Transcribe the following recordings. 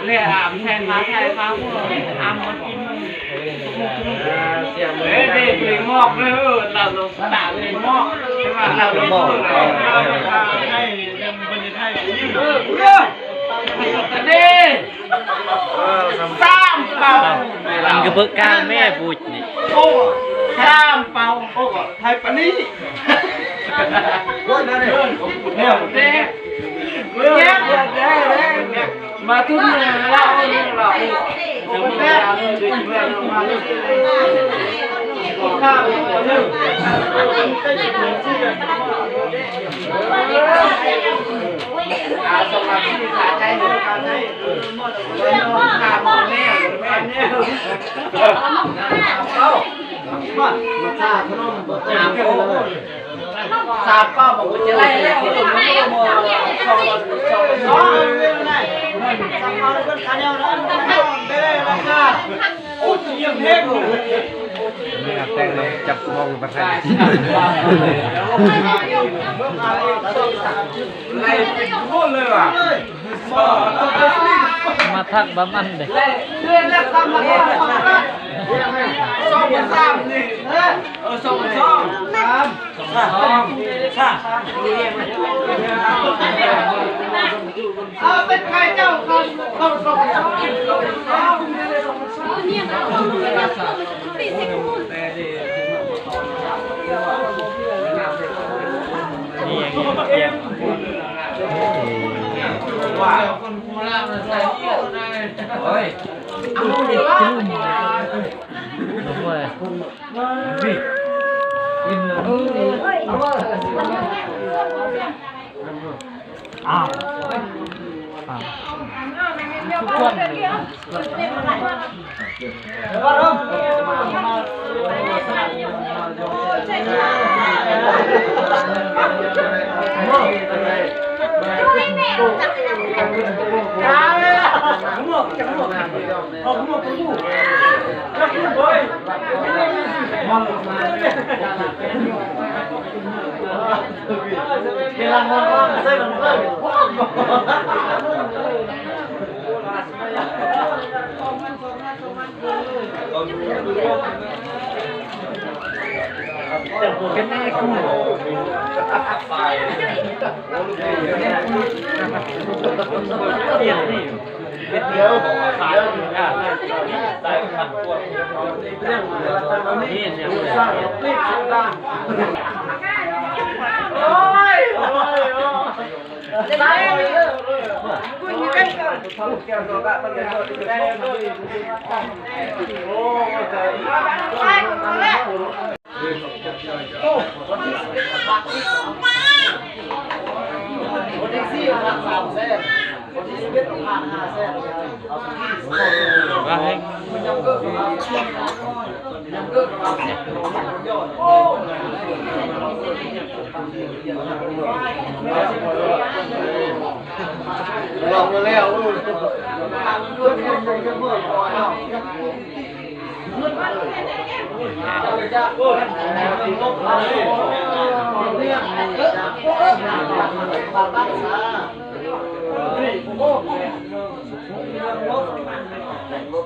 ແລະອາມແທນມາໄທເຮົາ ອາມມາກິນ ເອີ ເດເດງອກເດີ ລາວລາວສະຕາເດງອກ ແຕ່ວ່າລາວລາວ ເອີ ເດີ ສາມເປົາ ມັນກໍເບີກການແມ່ບຸດນີ້ ໂອ້ ສາມເປົາ ໂອ້ ໄທປານີ ໂອ້ຍ ນັ້ນເດ້ ແນວແທ້ ມາທຸກມື້ລາວ ເອົາແບບ ເອົາ ມາ ມາຊາຂະໜົມບໍ່ຕ້ອງກິນເລີຍ ສາມເປົ້າບໍ່ເຈີ ສອງ ສອງ ສອງ ສາມເປົ້າເພິ່ນຂາຍແນວນັ້ນ ໄດ້ລາຄາ ໂອ້ຍ ຍັງເຮັດ ແຕ່ງນຳຈັບມອງປະທານ ໄລ່ເປັນຄົນເລີຍວ່ະ. ມາທັກບາມັນເດ້ ສອງພັນສາມນີ້ ເອີ ສອງພັນສອງ ສາມ ສອງ ສາມ ເອົາເປັນໃຄເຈົ້າ ເຂົາ ເຂົາ ເຂົາ ເຂົາ ອ້າວ ອ້າວ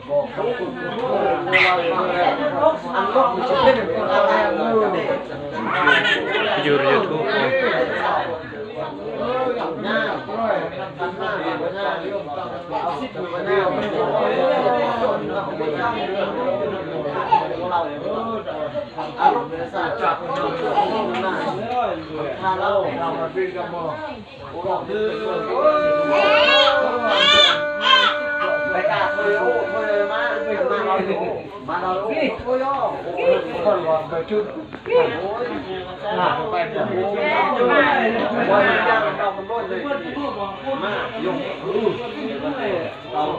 ທຸກຄົນ ຢູ່ຢູທູບ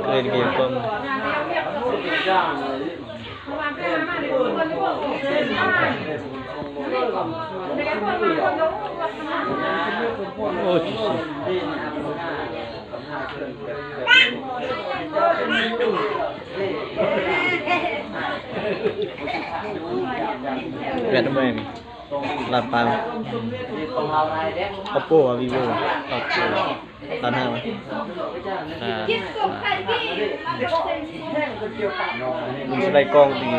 ເລີຍກຽມຕົ້ນ ໂອ້ຍ ແບດເວີຍ. ລ້ານປາຍ. ໂອໂປ ວ່າ ວິໂວ ໂອໂປ ລ້ານຫ້າ. ມັນສະໄລກ້ອງດີ.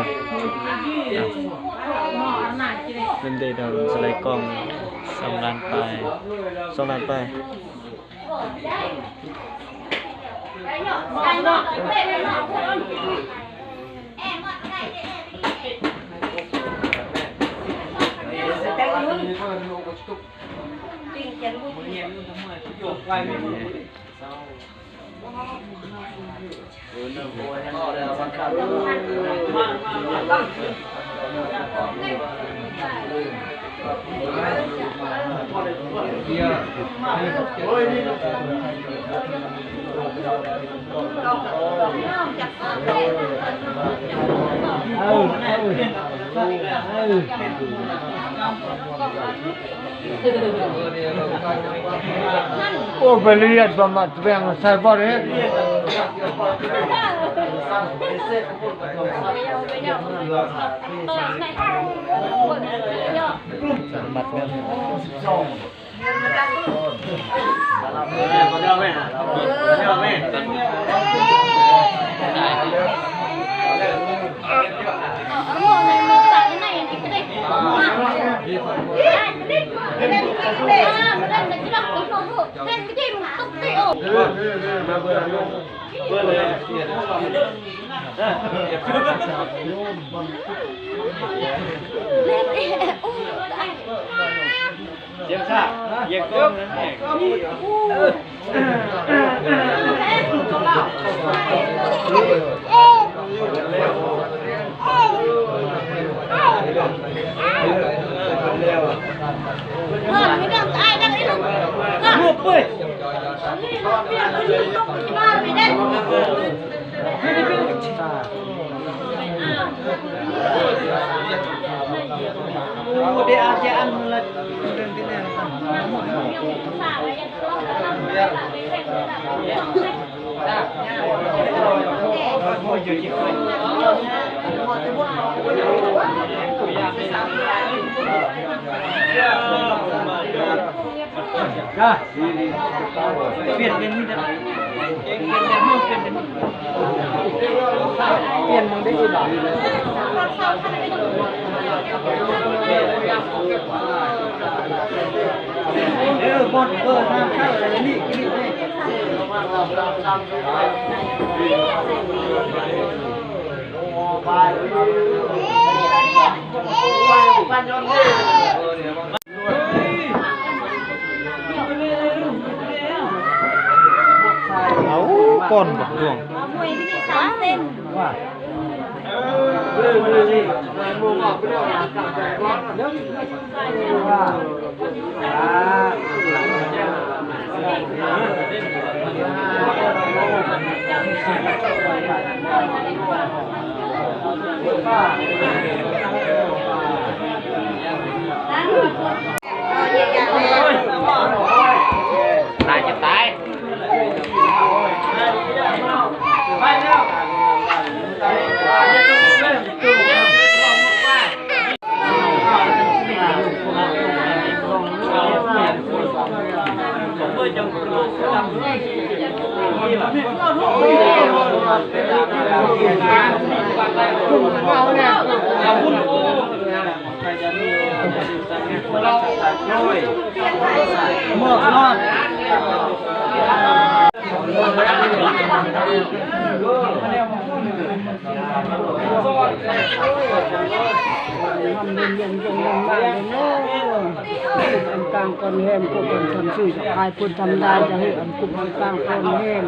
ເປັນເດດອນສະໄລກ້ອງ ສອງລ້ານປາຍ ສອງລ້ານປາຍ. ໂອ້ ໄປລະອຽດປະມາດແບ່ງໃສ່ບໍ່ໄດ້. ເອົາ ກ່ອນບັກດວງ. ຕາຍຈະຕາຍ. ກາງກ່ອນແຮມ ຜູ້ຄົນທຳຊື່ຈະຂາຍ ຜູ້ທຳລາຍຈະເຮັດອັນກຸບອັນກາງກ່ອນແຮມ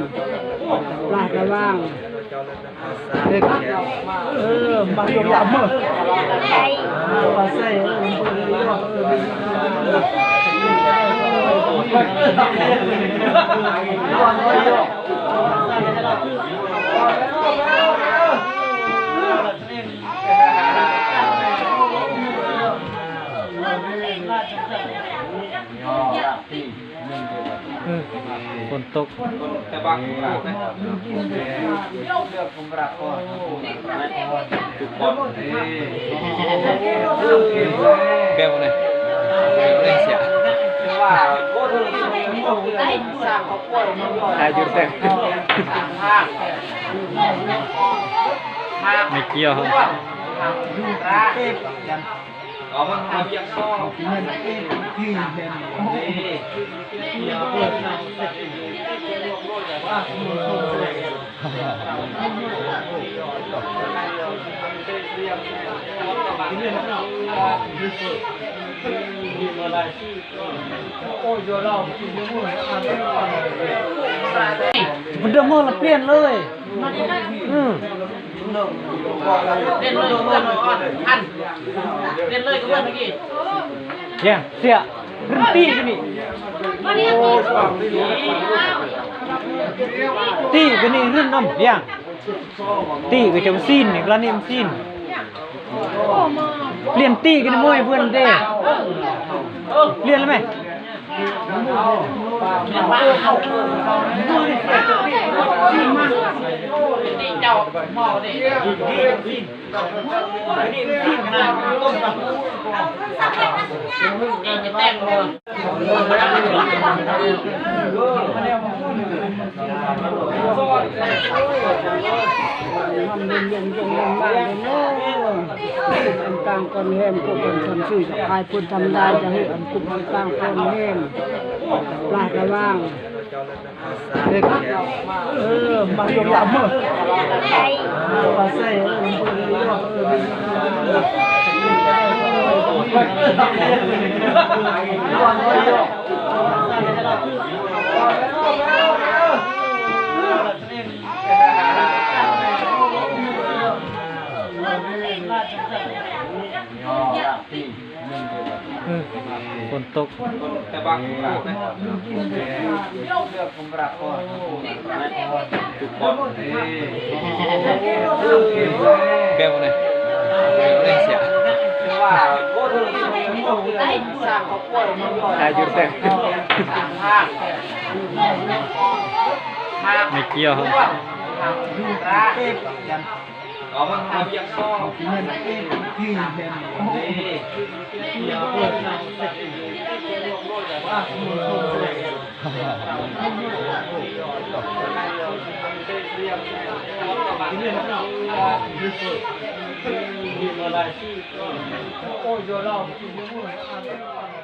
ລາດລະວັງ. ເອີ ມາຍົກຕາມມື ມາໃສ່ ເອີ ເອີ ຝົນຕົກ ແກ້ວເລີຍ. ອາຍຸແຕ່ງ ໄມ່ກ່ຽວ. ມັນເດີມເມີລະປ່ຽນເລີຍ. ອືມ ປ່ຽນເລີຍ ປ່ຽນເລີຍ ອັນ ປ່ຽນເລີຍ ກໍເມື່ອກີ້ ແຍງ ເສຍ ລຸ້ນຕີກັນນີ້ ຕີກັນນີ້ລຸ້ນນຳ ແຍງ ຕີກໍຈະຊີ້ນນີ້ ກະລະນີ້ມັນຊີ້ນ ປ່ຽນຕີກັນນີ້ ມວຍເພື່ອນເດ້ ປ່ຽນແລ້ວແມ. ກາງກ່ອນແຮມ ພວກເພິ່ນທຳຊື່ຈະຂາຍພຸດທຳລາຍ ຈະເຮັດອັນກຸບກາງກ່ອນແຮມ ປາດລະຫວ່າງ ເອີ ມາຍົກຕາມມື ມາໃສ່ ເອີ ເອີ ຝົນຕົກ ແຕ່ບາງຄົນລາວເດ້ ແບບໃດ ແບບໃດເສຍ ອາຍຸແຕ່ງ ໄມ່ກ່ຽວ. ໂອ້ຍ ໂຍລາວກິນເດີ.